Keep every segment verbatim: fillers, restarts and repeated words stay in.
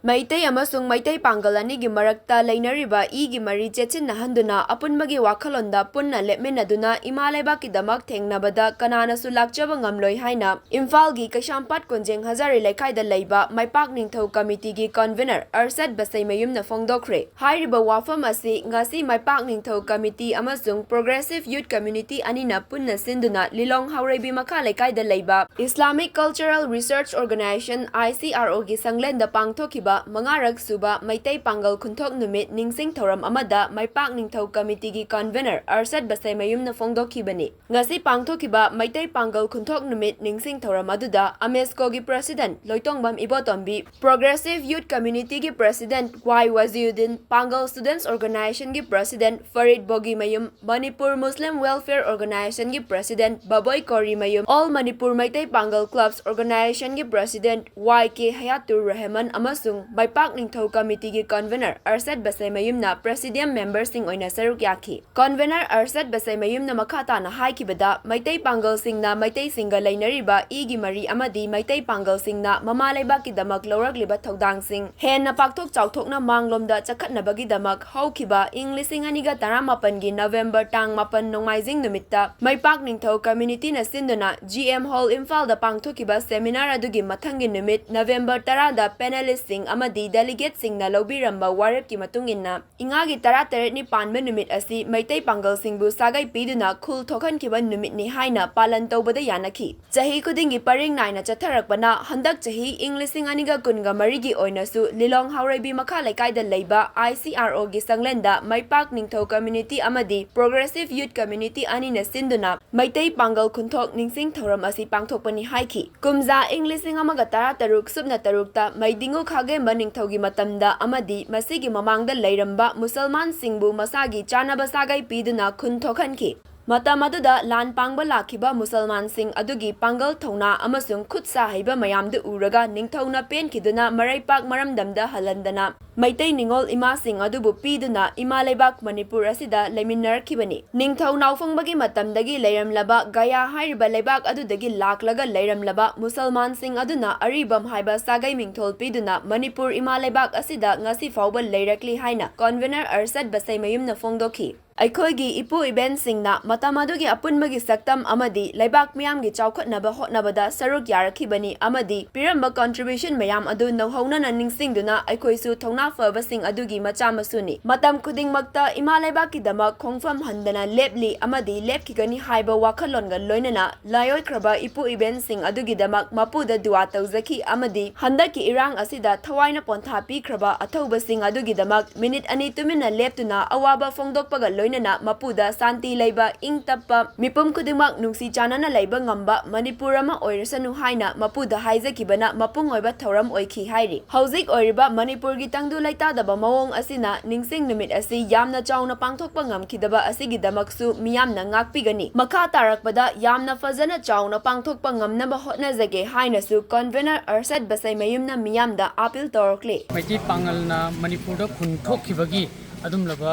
ꯃꯩꯇꯩ ꯑꯃꯁꯨꯡ ꯃꯩꯇꯩ ꯄꯥꯡꯒꯜ ꯑꯅꯤꯒꯤ ꯃꯔꯛꯇ ꯂꯩꯅꯔꯤꯕ ꯏꯒꯤ ꯃꯔꯤ ꯆꯦꯠꯁꯤꯟꯅꯍꯟꯗꯨꯅ ꯑꯄꯨꯟꯕꯒꯤ ꯋꯥꯈꯜꯂꯣꯟꯗ ꯄꯨꯟꯅ ꯂꯦꯞꯃꯤꯟꯅꯗꯨꯅ ꯏꯃꯥ ꯂꯩꯕꯥꯛꯀꯤꯗꯃꯛ ꯊꯦꯡꯅꯕꯗ ꯀꯅꯥꯅꯁꯨ ꯂꯥꯛꯆꯕ ꯉꯝꯂꯣꯏ ꯍꯥꯏꯅ ꯏꯝꯐꯥꯜꯒꯤ ꯀꯩꯁꯥꯝꯄꯥꯠ ꯀꯣꯟꯖꯦꯡ ꯍꯖꯥꯔꯤ ꯂꯩꯀꯥꯏꯗ ꯂꯩꯕ ꯃꯩꯄꯥꯛ ꯅꯤꯡꯊꯧ ꯀꯃꯤꯇꯤꯒꯤ ꯀꯟꯚꯦꯅꯔ ꯑꯔꯁꯗ ꯕꯁꯩꯃꯌꯨꯝꯅ ꯐꯣꯡꯗꯣꯛꯈ꯭ꯔꯦ꯫ ꯍꯥꯏꯔꯤꯕ ꯋꯥꯐꯝ ꯑꯁꯤ ꯉꯁꯤ ꯃꯩꯄꯥꯛ ꯅꯤꯡꯊꯧ ꯀꯃꯤꯇꯤ ꯑꯃꯁꯨꯡ ꯄ꯭ꯔꯣꯒ꯭ꯔꯦꯁꯤꯚ ꯌꯨꯠ ꯀꯝꯃ꯭ꯌꯨꯅꯤꯇꯤ ꯑꯅꯤꯅ ꯄꯨꯟꯅ ꯁꯤꯟꯗꯨꯅ ꯂꯤꯂꯣꯡ ꯍꯥꯎꯔꯩꯕꯤ ꯃꯈꯥ ꯂꯩꯀꯥꯏꯗ ꯂꯩꯕ Islamic cultural research organisation, I C R ꯑꯣꯒꯤ ꯁꯪꯂꯦꯟꯗ ꯄꯥꯡꯊꯣꯛꯈꯤꯕ ꯃꯉꯥꯔꯛ ꯁꯨꯕ ꯃꯩꯇꯩ ꯄꯥꯡꯒꯜ ꯈꯨꯟꯊꯣꯛ ꯅꯨꯃꯤꯠ ꯅꯤꯡꯁꯤꯡ ꯊꯧꯔꯝ ꯑꯃꯗ ꯃꯩꯄꯥꯛ ꯅꯤꯡꯊꯧ ꯀꯃꯤꯇꯤꯒꯤ ꯀꯟꯚꯦꯅꯔ ꯑꯔꯁꯗ ꯕꯁꯩꯃꯌꯨꯝꯅ ꯐꯣꯡꯗꯣꯛꯈꯤꯕꯅꯤ꯫ ꯉꯁꯤ ꯄꯥꯡꯊꯣꯛꯈꯤꯕ ꯃꯩꯇꯩ ꯄꯥꯡꯒꯜ ꯈꯨꯟꯊꯣꯛ ꯅꯨꯃꯤꯠ ꯅꯤꯡꯁꯤꯡ ꯊꯧꯔꯝ ꯑꯗꯨꯗ ꯑꯃꯦꯁꯀꯣꯒꯤ president Loitongbam Ibotombi, progressive youth ꯀꯝꯃ꯭ꯌꯨꯅꯤꯇꯤꯒꯤ president Y Wajiuddin, Pangal students ꯑꯣꯔꯒꯅꯥꯏꯖꯦꯁꯟꯒꯤ president Farid Bogimayum, Manipur Muslim welfare ꯑꯣꯔꯒꯅꯥꯏꯖꯦꯁꯟꯒꯤ president Baboi Korimayum, all Manipur Meitei Pangal clubs ꯑꯣꯔꯒꯅꯥꯏꯖꯦꯁꯟꯒꯤ president ꯋꯥꯏ ꯀꯦ ꯍꯌꯥꯇꯨꯔ ꯔꯍꯃꯟ ꯑꯃꯁꯨꯡ ꯃꯩꯄꯥꯛ ꯅꯤꯡꯊꯧ ꯀꯃꯤꯇꯤꯒꯤ ꯀꯟꯚꯦꯅꯔ ꯑꯔꯁꯗ ꯕꯁꯩꯃꯌꯨꯝꯅ ꯄ꯭ꯔꯁꯤꯗꯤꯌꯝ ꯃꯦꯝꯕꯔꯁꯤꯡ ꯑꯣꯏꯅ ꯁꯔꯨꯛ ꯌꯥꯈꯤ꯫ ꯀꯟꯚꯦꯅꯔ ꯑꯔꯁꯗ ꯕꯁꯩꯃꯌꯨꯝꯅ ꯃꯈꯥ ꯇꯥꯅ ꯍꯥꯏꯈꯤꯕꯗ, ꯃꯩꯇꯩ ꯄꯥꯡꯒꯜꯁꯤꯡꯅ ꯃꯩꯇꯩꯁꯤꯡꯒ ꯂꯩꯅꯔꯤꯕ ꯏꯒꯤ ꯃꯔꯤ ꯑꯃꯗꯤ ꯃꯩꯇꯩ ꯄꯥꯡꯒꯜꯁꯤꯡꯅ ꯃꯃꯥ ꯂꯩꯕꯥꯛꯀꯤꯗꯃꯛ ꯂꯧꯔꯛꯂꯤꯕ ꯊꯧꯗꯥꯡꯁꯤꯡ ꯍꯦꯟꯅ ꯄꯥꯛꯊꯣꯛ ꯆꯥꯎꯊꯣꯛꯅ ꯃꯥꯡꯂꯣꯝꯗ ꯆꯈꯠꯅꯕꯒꯤꯗꯃꯛ ꯍꯧꯈꯤꯕ ꯏꯪ ꯂꯤꯁꯤꯡ ꯑꯅꯤꯒ ꯇꯔꯥꯃꯥꯄꯟꯒꯤ ꯅꯕꯦꯝꯕꯔ ꯇꯥꯡ ꯃꯥꯄꯟ ꯅꯣꯡꯃꯥꯏꯖꯤꯡ ꯅꯨꯃꯤꯠꯇ ꯃꯩꯄꯥꯛ ꯅꯤꯡꯊꯧ ꯀꯝꯃ꯭ꯌꯨꯅꯤꯇꯤꯅ ꯁꯤꯟꯗꯨꯅ ꯖꯤ ꯑꯦꯝ ꯍꯣꯜ ꯏꯝꯐꯥꯜꯗ ꯄꯥꯡꯊꯣꯛꯈꯤꯕ ꯁꯦꯃꯤꯅꯥꯔ ꯑꯗꯨꯒꯤ ꯃꯊꯪꯒꯤ ꯅꯨꯃꯤꯠ ꯅꯕꯦꯝꯕꯔ ꯇꯔꯥꯗ ꯄꯦꯅꯦꯂꯤꯁꯁꯤꯡ ꯑꯃꯗꯤ ꯗꯦꯂꯤꯒꯦꯠꯁꯤꯡꯅ ꯂꯧꯕꯤꯔꯝꯕ ꯋꯥꯔꯦꯞꯀꯤ ꯃꯇꯨꯡ ꯏꯟꯅ, ꯏꯉꯥꯒꯤ ꯇꯔꯥꯇꯔꯦꯠꯅꯤ ꯄꯥꯟꯕ ꯅꯨꯃꯤꯠ ꯑꯁꯤ ꯃꯩꯇꯩ ꯄꯥꯡꯒꯜꯁꯤꯡꯕꯨ ꯁꯥꯒꯩ ꯄꯤꯗꯨꯅ ꯈꯨꯜ ꯊꯣꯛꯍꯟꯈꯤꯕ ꯅꯨꯃꯤꯠꯅꯤ ꯍꯥꯏꯅ ꯄꯥꯂꯟ ꯇꯧꯕꯗ ꯌꯥꯅꯈꯤ꯫ ꯆꯍꯤ ꯈꯨꯗꯤꯡꯒꯤ ꯄꯔꯤꯡ ꯅꯥꯏꯅ ꯆꯠꯊꯔꯛꯄꯅ ꯍꯟꯗꯛ ꯆꯍꯤ ꯏꯪ ꯂꯤꯁꯤꯡ ꯑꯅꯤꯒ ꯀꯨꯟꯒ ꯃꯔꯤꯒꯤ ꯑꯣꯏꯅꯁꯨ ꯂꯤꯂꯣꯡ ꯍꯥꯎꯔꯩꯕꯤ ꯃꯈꯥ ꯂꯩꯀꯥꯏꯗ ꯂꯩꯕ ꯑꯥꯏ ꯁꯤ ꯑꯥꯔ ꯑꯣꯒꯤ ꯁꯪꯂꯦꯟꯗ ꯃꯩꯄꯥꯛ ꯅꯤꯡꯊꯧ ꯀꯝꯃ꯭ꯌꯨꯅꯤꯇꯤ ꯑꯃꯗꯤ ꯄ꯭ꯔꯣꯒ꯭ꯔꯦꯁꯤꯚ ꯌꯨꯠ ꯀꯝꯃ꯭ꯌꯨꯅꯤꯇꯤ ꯑꯅꯤꯅ ꯁꯤꯟꯗꯨꯅ ꯃꯩꯇꯩ ꯄꯥꯡꯒꯜ ꯈꯨꯟꯊꯣꯛ ꯅꯤꯡꯁꯤꯡ ꯊꯧꯔꯝ ꯑꯁꯤ ꯄꯥꯡꯊꯣꯛꯄꯅꯤ ꯍꯥꯏꯈꯤ꯫ ꯀꯨꯝꯖꯥ ꯏꯪ ꯂꯤꯁꯤꯡ ꯑꯃꯒ ꯇꯔꯥꯇꯔꯨꯛ ꯁꯨꯞꯅ ꯇꯔꯨꯛꯇ ꯃꯩꯗꯤꯡꯉꯨ ꯈꯥꯒꯦꯝꯕ ꯅꯤꯡꯊꯧꯒꯤ ꯃꯇꯝꯗ ꯑꯃꯗꯤ ꯃꯁꯤꯒꯤ ꯃꯃꯥꯡꯗ ꯂꯩꯔꯝꯕ ꯃꯨꯁꯜꯃꯥꯟꯁꯤꯡꯕꯨ ꯃꯁꯥꯒꯤ ꯆꯥꯅꯕ ꯁꯥꯒꯩ ꯄꯤꯗꯨꯅ ꯈꯨꯟ ꯊꯣꯛꯍꯟꯈꯤ꯫ ꯃꯇꯝ ꯑꯗꯨꯗ ꯂꯥꯟ ꯄꯥꯡꯕ ꯂꯥꯛꯈꯤꯕ ꯃꯨꯁꯜꯃꯥꯟꯁꯤꯡ ꯑꯗꯨꯒꯤ ꯄꯥꯡꯒꯜ ꯊꯧꯅꯥ ꯑꯃꯁꯨꯡ ꯈꯨꯠ ꯁꯥ ꯍꯩꯕ ꯃꯌꯥꯝꯗꯨ ꯎꯔꯒ ꯅꯤꯡꯊꯧꯅ ꯄꯦꯟꯈꯤꯗꯨꯅ ꯃꯔꯩꯄꯥꯛ ꯃꯔꯝꯗꯝꯗ ꯍꯜꯍꯟꯗꯅ ꯃꯩꯇꯩ ꯅꯤꯉꯣꯜ ꯏꯃꯥꯁꯤꯡ ꯑꯗꯨꯕꯨ ꯄꯤꯗꯨꯅ ꯏꯃꯥ ꯂꯩꯕꯥꯛ ꯃꯅꯤꯄꯨꯔ ꯑꯁꯤꯗ ꯂꯩꯃꯤꯟꯅꯔꯛꯈꯤꯕꯅꯤ꯫ ꯅꯤꯡꯊꯧ ꯅꯥꯎꯐꯪꯕꯒꯤ ꯃꯇꯝꯗꯒꯤ ꯂꯩꯔꯝꯂꯕ ꯒꯌꯥ ꯍꯥꯏꯔꯤꯕ ꯂꯩꯕꯥꯛ ꯑꯗꯨꯗꯒꯤ ꯂꯥꯛꯂꯒ ꯂꯩꯔꯝꯂꯕ ꯃꯨꯁꯜꯃꯥꯟꯁꯤꯡ ꯑꯗꯨꯅ ꯑꯔꯤꯕꯝ ꯍꯥꯏꯕ ꯁꯥꯒꯩ ꯃꯤꯡꯊꯣꯜ ꯄꯤꯗꯨꯅ ꯃꯅꯤꯄꯨꯔ ꯏꯃꯥ ꯂꯩꯕꯥꯛ ꯑꯁꯤꯗ ꯉꯁꯤ ꯐꯥꯎꯕ ꯂꯩꯔꯛꯂꯤ ꯍꯥꯏꯅ convener ꯑꯔꯁꯗ ꯕꯁꯩꯃꯌꯨꯝꯅ ꯐꯣꯡꯗꯣꯛꯈꯤ꯫ ꯑꯩꯈꯣꯏꯒꯤ ꯏꯄꯨ ꯏꯕꯦꯟꯁꯤꯡꯅ ꯃꯇꯝ ꯑꯗꯨꯒꯤ ꯑꯄꯨꯟꯕꯒꯤ ꯁꯛꯇꯝ ꯑꯃꯗꯤ ꯂꯩꯕꯥꯛ ꯃꯤꯌꯥꯝꯒꯤ ꯆꯥꯎꯈꯠꯅꯕ ꯍꯣꯠꯅꯕꯗ ꯁꯔꯨꯛ ꯌꯥꯔꯛꯈꯤꯕꯅꯤ ꯑꯃꯗꯤ ꯄꯤꯔꯝꯕ contribution ꯃꯌꯥꯝ ꯑꯗꯨ ꯅꯧꯍꯧꯅꯅ ꯅꯤꯡꯁꯤꯡꯗꯨꯅ ꯑꯩꯈꯣꯏꯁꯨ ꯊꯧꯅꯥ ꯐꯕꯁꯤꯡ ꯑꯗꯨꯒꯤ ꯃꯆꯥ ꯃꯁꯨꯅꯤ꯫ ꯃꯇꯝ ꯈꯨꯗꯤꯡꯃꯛꯇ ꯏꯃꯥ ꯂꯩꯕꯥꯛꯀꯤꯗꯃꯛ ꯈꯣꯡꯐꯝ ꯍꯟꯗꯅ ꯂꯦꯞꯂꯤ ꯑꯃꯗꯤ ꯂꯦꯞꯈꯤꯒꯅꯤ ꯍꯥꯏꯕ ꯋꯥꯈꯜꯂꯣꯟꯒ ꯂꯣꯏꯅꯅ ꯂꯥꯏꯑꯣꯏꯈ꯭ꯔꯕ ꯏꯄꯨ ꯏꯕꯦꯟꯁꯤꯡ ꯑꯗꯨꯒꯤꯗꯃꯛ ꯃꯄꯨꯗ ꯗꯨꯋꯥ ꯇꯧꯖꯈꯤ ꯑꯃꯗꯤ ꯍꯟꯗꯛꯀꯤ ꯏꯔꯥꯡ ꯑꯁꯤꯗ ꯊꯋꯥꯏꯅ ꯄꯣꯟꯊꯥ ꯄꯤꯈ꯭ꯔꯕ ꯑꯊꯧꯕꯁꯤꯡ ꯑꯗꯨꯒꯤꯗꯃꯛ ꯃꯤꯅꯤꯠ ꯑꯅꯤ ꯇꯨꯃꯤꯟꯅ ꯂꯦꯞꯇꯨꯅ ꯑꯋꯥꯕ ꯐꯣꯡꯗꯣꯛꯄꯒ ꯂꯣꯏꯅꯅ ꯃꯄꯨꯗ ꯁꯥꯟꯇꯤ ꯂꯩꯕ, ꯏꯪ ꯇꯞꯄ, ꯃꯤꯄꯨꯝ ꯈꯨꯗꯤꯡꯃꯛ ꯅꯨꯡꯁꯤ ꯆꯥꯟꯅꯅ ꯂꯩꯕ ꯉꯝꯕ ꯃꯅꯤꯄꯨꯔ ꯑꯃ ꯑꯣꯏꯔꯁꯅꯨ ꯍꯥꯏꯅ ꯃꯄꯨꯗ ꯍꯥꯏꯖꯈꯤꯕꯅ ꯃꯄꯨꯡ ꯑꯣꯏꯕ ꯊꯧꯔꯝ ꯑꯣꯏꯈꯤ ꯍꯥꯏꯔꯤ꯫ ꯍꯧꯖꯤꯛ ꯑꯣꯏꯔꯤꯕ ꯃꯅꯤꯄꯨꯔꯒꯤ ꯇꯪꯗꯨ ꯂꯩꯇꯥꯗꯕ ꯃꯑꯣꯡ ꯑꯁꯤꯅ ꯅꯤꯡꯁꯤꯡ ꯅꯨꯃꯤꯠ ꯑꯁꯤ ꯌꯥꯝꯅ ꯆꯥꯎꯅ ꯄꯥꯡꯊꯣꯛꯄ ꯉꯝꯈꯤꯗꯕ ꯑꯁꯤꯒꯤꯗꯃꯛꯁꯨ ꯃꯤꯌꯥꯝꯅ ꯉꯥꯛꯄꯤꯒꯅꯤ꯫ ꯃꯈꯥ ꯇꯥꯔꯛꯄꯗ ꯌꯥꯝꯅ ꯐꯖꯅ ꯆꯥꯎꯅ ꯄꯥꯡꯊꯣꯛꯄ ꯉꯝꯅꯕ ꯍꯣꯠꯅꯖꯒꯦ ꯍꯥꯏꯅꯁꯨ convener ꯑꯔꯁꯗ ꯕꯁꯩꯃꯌꯨꯝꯅ ꯃꯤꯌꯥꯝꯗ ꯑꯥꯄꯤꯜ ꯇꯧꯔꯛꯂꯤ꯫ ꯃꯩꯇꯩ ꯄꯥꯉꯜꯅ ꯃꯅꯤꯄꯨꯔꯗ ꯈꯨꯟ ꯊꯣꯛꯈꯤꯕꯒꯤ ꯑꯗꯨꯝꯂꯕ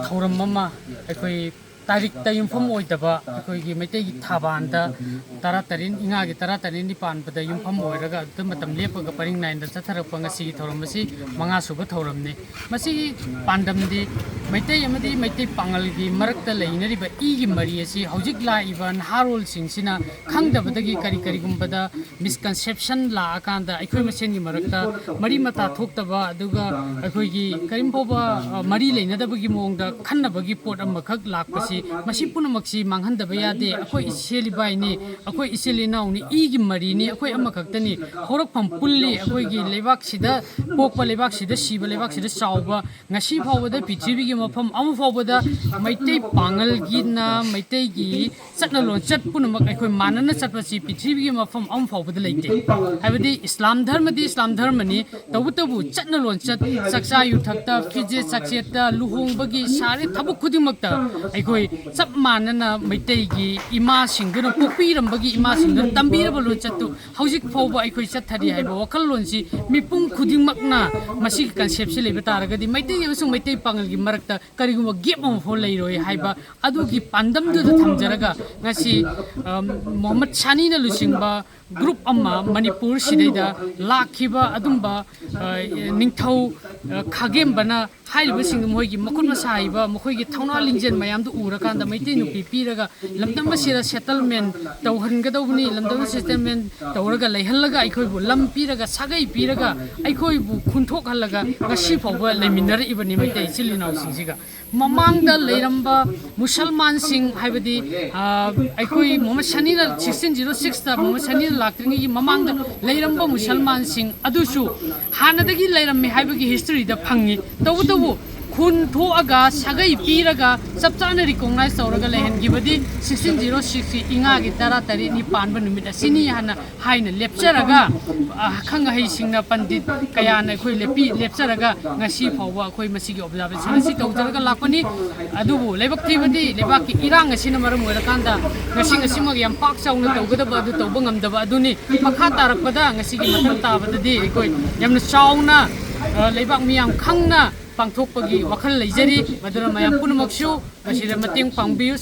ꯊꯧꯔꯝ ꯑꯃ ꯑꯩꯈꯣꯏ ꯇꯥꯔꯤꯛꯇ ꯌꯨꯝꯐꯝ ꯑꯣꯏꯗꯕ ꯑꯩꯈꯣꯏꯒꯤ ꯃꯩꯇꯩꯒꯤ ꯊꯥꯕꯥꯟꯗ ꯇꯔꯥꯇꯔꯦꯠ, ꯏꯉꯥꯒꯤ ꯇꯔꯥꯇꯔꯦꯠꯅꯤ ꯄꯥꯟꯕꯗ ꯌꯨꯝꯐꯝ ꯑꯣꯏꯔꯒ ꯑꯗꯨꯗ ꯃꯇꯝ ꯂꯦꯞꯄꯒ ꯄꯔꯤꯡ ꯅꯥꯏꯅ ꯆꯠꯊꯔꯛꯄ ꯉꯁꯤꯒꯤ ꯊꯧꯔꯝ ꯑꯁꯤ ꯃꯉꯥꯁꯨꯕ ꯊꯧꯔꯝꯅꯤ꯫ ꯃꯁꯤꯒꯤ ꯄꯥꯟꯗꯝꯗꯤ ꯃꯩꯇꯩ ꯑꯃꯗꯤ ꯃꯩꯇꯩ ꯄꯥꯉꯜꯒꯤ ꯃꯔꯛꯇ ꯂꯩꯅꯔꯤꯕ ꯏꯒꯤ ꯃꯔꯤ ꯑꯁꯤ ꯍꯧꯖꯤꯛ ꯂꯥꯛꯏꯕ ꯅꯍꯥꯔꯣꯜꯁꯤꯡꯁꯤꯅ ꯈꯪꯗꯕꯗꯒꯤ ꯀꯔꯤ ꯀꯔꯤꯒꯨꯝꯕꯗ misconception ꯂꯥꯛꯑꯀꯥꯟꯗ ꯑꯩꯈꯣꯏ ꯃꯁꯦꯟꯒꯤ ꯃꯔꯛꯇ ꯃꯔꯤ ꯃꯇꯥ ꯊꯣꯛꯇꯕ, ꯑꯗꯨꯒ ꯑꯩꯈꯣꯏꯒꯤ ꯀꯔꯤꯝ ꯐꯥꯎꯕ, ꯑ, ꯃꯔꯤ ꯂꯩꯅꯗꯕꯒꯤ ꯃꯑꯣꯡꯗ ꯈꯟꯅꯕꯒꯤ ꯄꯣꯠ ꯑꯃꯈꯛ ꯂꯥꯛꯄꯁꯤ, ꯃꯁꯤ ꯄꯨꯝꯅꯃꯛꯁꯤ ꯃꯥꯡꯍꯟꯗꯕ ꯌꯥꯗꯦ꯫ ꯑꯩꯈꯣꯏ ꯏꯆꯦꯜ ꯏꯕꯥꯏꯅꯤ, ꯑꯩꯈꯣꯏ ꯏꯆꯤꯜ ꯏꯅꯥꯎꯅꯤ, ꯏꯒꯤ ꯃꯔꯤꯅꯤ, ꯑꯩꯈꯣꯏ ꯑꯃꯈꯛꯇꯅꯤ꯫ ꯍꯧꯔꯛꯐꯝ ꯄꯨꯜꯂꯤ꯫ ꯑꯩꯈꯣꯏꯒꯤ ꯂꯩꯕꯥꯛꯁꯤꯗ ꯄꯣꯛꯄ, ꯂꯩꯕꯥꯛꯁꯤꯗ ꯁꯤꯕ, ꯂꯩꯕꯥꯛꯁꯤꯗ ꯆꯥꯎꯕ, ꯉꯁꯤ ꯐꯥꯎꯕꯗ ꯄ꯭ꯔꯤꯊꯤꯕꯤꯒꯤ ꯃꯐꯝ ꯑꯃ ꯐꯥꯎꯕꯗ ꯃꯩꯇꯩ ꯄꯥꯉꯜꯒꯤꯅ, ꯃꯩꯇꯩꯒꯤ ꯆꯠꯅ ꯂꯣꯟꯆꯠ ꯄꯨꯝꯅꯃꯛ ꯑꯩꯈꯣꯏ ꯃꯥꯟꯅꯅ ꯆꯠꯄꯁꯤ ꯄ꯭ꯔꯤꯊꯤꯕꯤꯒꯤ ꯃꯐꯝ ꯑꯃ ꯐꯥꯎꯕꯗ ꯂꯩꯇꯦ꯫ ꯍꯥꯏꯕꯗꯤ ꯏꯁꯂꯥꯝ ꯙꯔꯃꯗꯤ ꯏꯁꯂꯥꯝ ꯙꯔꯃꯅꯤ, ꯇꯧꯕꯇꯕꯨ ꯆꯠꯅ ꯂꯣꯟꯆꯠ, ꯆꯥꯛꯆꯥ ꯌꯨꯊꯛꯇ, ꯐꯤꯖꯦꯠ ꯆꯥꯛꯆꯦꯠꯇ, ꯂꯨꯍꯣꯡꯕꯒꯤ ꯁꯥꯔꯦ ꯊꯕꯛ ꯈꯨꯗꯤꯡꯃꯛꯇ ꯑꯩꯈꯣꯏ ꯆꯞ ꯃꯥꯟꯅꯅ ꯃꯩꯇꯩꯒꯤ ꯏꯃꯥꯁꯤꯡꯗꯨꯅ, ꯄꯣꯛꯄꯤꯔꯝꯕꯒꯤ ꯏꯃꯥꯁꯤꯡꯗꯨꯅ ꯇꯝꯕꯤꯔꯕ ꯂꯣꯟꯆꯠꯇꯨ ꯍꯧꯖꯤꯛ ꯐꯥꯎꯕ ꯑꯩꯈꯣꯏ ꯆꯠꯊꯔꯤ ꯍꯥꯏꯕ ꯋꯥꯈꯜꯂꯣꯟꯁꯤ ꯃꯤꯄꯨꯝ ꯈꯨꯗꯤꯡꯃꯛꯅ ꯃꯁꯤꯒꯤ ꯀꯟꯁꯦꯞꯁꯤ ꯂꯩꯕ ꯇꯥꯔꯒꯗꯤ ꯃꯩꯇꯩ ꯑꯃꯁꯨꯡ ꯃꯩꯇꯩ ꯄꯥꯉꯜꯒꯤ ꯃꯔꯛꯇ ꯀꯔꯤꯒꯨꯝꯕ ꯒꯦꯞ ꯑꯃ ꯐꯥꯎ ꯂꯩꯔꯣꯏ ꯍꯥꯏꯕ ꯑꯗꯨꯒꯤ ꯄꯥꯟꯗꯝꯗꯨꯗ ꯊꯝꯖꯔꯒ ꯉꯁꯤ, ꯑ, ꯃꯣꯍꯝꯃꯗ ꯁꯥꯅꯤꯅ ꯂꯨꯆꯤꯡꯕ ꯒ꯭ꯔꯨꯞ ꯑꯃ ꯃꯅꯤꯄꯨꯔꯁꯤꯗꯩꯗ ꯂꯥꯛꯈꯤꯕ ꯑꯗꯨꯝꯕ, ꯑ, ꯅꯤꯡꯊꯧ, ꯑ, ꯈꯥꯒꯦꯝꯕꯅ ꯍꯥꯏꯔꯤꯕꯁꯤꯡꯗꯨ ꯃꯈꯣꯏꯒꯤ ꯃꯈꯨꯠ ꯃꯁꯥ ꯍꯩꯕ, ꯃꯈꯣꯏꯒꯤ ꯊꯧꯅꯥ ꯂꯤꯡꯖꯦꯜ ꯃꯌꯥꯝꯗꯨ ꯎꯔꯀꯥꯟꯗ ꯃꯩꯇꯩ ꯅꯨꯄꯤ ꯄꯤꯔꯒ ꯂꯝꯗꯝ ꯑꯁꯤꯗ ꯁꯦꯇꯜꯃꯦꯟ ꯇꯧꯍꯟꯒꯗꯧꯕꯅꯤ, ꯂꯝꯗꯝ ꯁꯦꯇꯜꯃꯦꯟ ꯇꯧꯔꯒ ꯂꯩꯍꯜꯂꯒ ꯑꯩꯈꯣꯏꯕꯨ ꯂꯝ ꯄꯤꯔꯒ ꯁꯥꯒꯩ ꯄꯤꯔꯒ ꯑꯩꯈꯣꯏꯕꯨ ꯈꯨꯟꯊꯣꯛꯍꯜꯂꯒ ꯉꯁꯤ ꯐꯥꯎꯕ ꯂꯩꯃꯤꯟꯅꯔꯛꯏꯕꯅꯤ ꯃꯩꯇꯩ ꯏꯆꯤꯜ ꯏꯅꯥꯎꯁꯤꯡꯁꯤꯒ꯫ ꯃꯃꯥꯡꯗ ꯂꯩꯔꯝꯕ ꯃꯨꯁꯜꯃꯥꯟꯁꯤꯡ, ꯍꯥꯏꯕꯗꯤ, ꯑ, ꯑꯩꯈꯣꯏ ꯃꯣꯍꯝꯃꯗ ꯁꯥꯅꯤꯅ ꯁꯤꯛꯁꯇꯤꯟ ꯖꯤꯔꯣ ꯁꯤꯛꯁꯇ ꯃꯣꯍꯝꯃꯗ ꯁꯥꯅꯤꯅ ꯂꯥꯛꯇ꯭ꯔꯤꯉꯩꯒꯤ ꯃꯃꯥꯡꯗ ꯂꯩꯔꯝꯕ ꯃꯨꯁꯜꯃꯥꯟꯁꯤꯡ ꯑꯗꯨꯁꯨ ꯍꯥꯟꯅꯗꯒꯤ ꯂꯩꯔꯝꯃꯤ ꯍꯥꯏꯕꯒꯤ ꯍꯤꯁꯇꯣꯔꯤꯗ ꯐꯪꯉꯤ꯫ ꯇꯧꯕꯇꯕꯨ ꯈꯨꯟ ꯊꯣꯛꯑꯒ ꯁꯥꯒꯩ ꯄꯤꯔꯒ ꯆꯞ ꯆꯥꯅ ꯔꯤꯀꯣꯛꯅꯥꯏꯖ ꯇꯧꯔꯒ ꯂꯩꯍꯟꯈꯤꯕꯗꯤ ꯁꯤꯛꯁꯇꯤꯟ ꯖꯤꯔꯣ ꯁꯤꯛꯁꯀꯤ ꯏꯉꯥꯒꯤ ꯇꯔꯥ ꯇꯔꯦꯠꯅꯤ ꯄꯥꯟꯕ ꯅꯨꯃꯤꯠ ꯑꯁꯤꯅꯤ ꯍꯥꯏꯅ ꯍꯥꯏꯅ ꯂꯦꯞꯆꯔꯒ, ꯑ, ꯑꯈꯪ ꯑꯍꯩꯁꯤꯡꯅ, ꯄꯟꯗꯤꯠ ꯀꯌꯥꯅ ꯑꯩꯈꯣꯏ ꯂꯦꯞꯄꯤ, ꯂꯦꯞꯆꯔꯒ ꯉꯁꯤ ꯐꯥꯎꯕ ꯑꯩꯈꯣꯏ ꯃꯁꯤꯒꯤ ꯑꯣꯕꯖꯥꯔꯕꯦꯁꯟ ꯑꯁꯤ ꯇꯧꯖꯔꯒ ꯂꯥꯛꯄꯅꯤ꯫ ꯑꯗꯨꯕꯨ ꯂꯥꯏꯕꯛ ꯊꯤꯕꯗꯤ ꯂꯩꯕꯥꯛꯀꯤ ꯏꯔꯥꯡ ꯑꯁꯤꯅ ꯃꯔꯝ ꯑꯣꯏꯔꯀꯥꯟꯗ ꯉꯁꯤ, ꯉꯁꯤꯃꯛ ꯌꯥꯝ ꯄꯥꯛ ꯆꯥꯎꯅ ꯇꯧꯒꯗꯕ ꯑꯗꯨ ꯇꯧꯕ ꯉꯝꯗꯕ ꯑꯗꯨꯅꯤ꯫ ꯃꯈꯥ ꯇꯥꯔꯛꯄꯗ ꯉꯁꯤꯒꯤ ꯃꯊꯪ ꯇꯥꯕꯗꯗꯤ ꯑꯩꯈꯣꯏ ꯌꯥꯝꯅ ꯆꯥꯎꯅ, ꯑ, ꯂꯩꯕꯥꯛ ꯃꯤꯌꯥꯝ ꯈꯪꯅ ꯄꯥꯡꯊꯣꯛꯄꯒꯤ ꯋꯥꯈꯜ ꯂꯩꯖꯔꯤ꯫ ꯃꯗꯨꯅ ꯃꯌꯥꯝ ꯄꯨꯝꯅꯃꯛꯁꯨ ꯃꯁꯤꯗ ꯃꯇꯦꯡ ꯄꯥꯡꯕꯤꯌꯨ꯫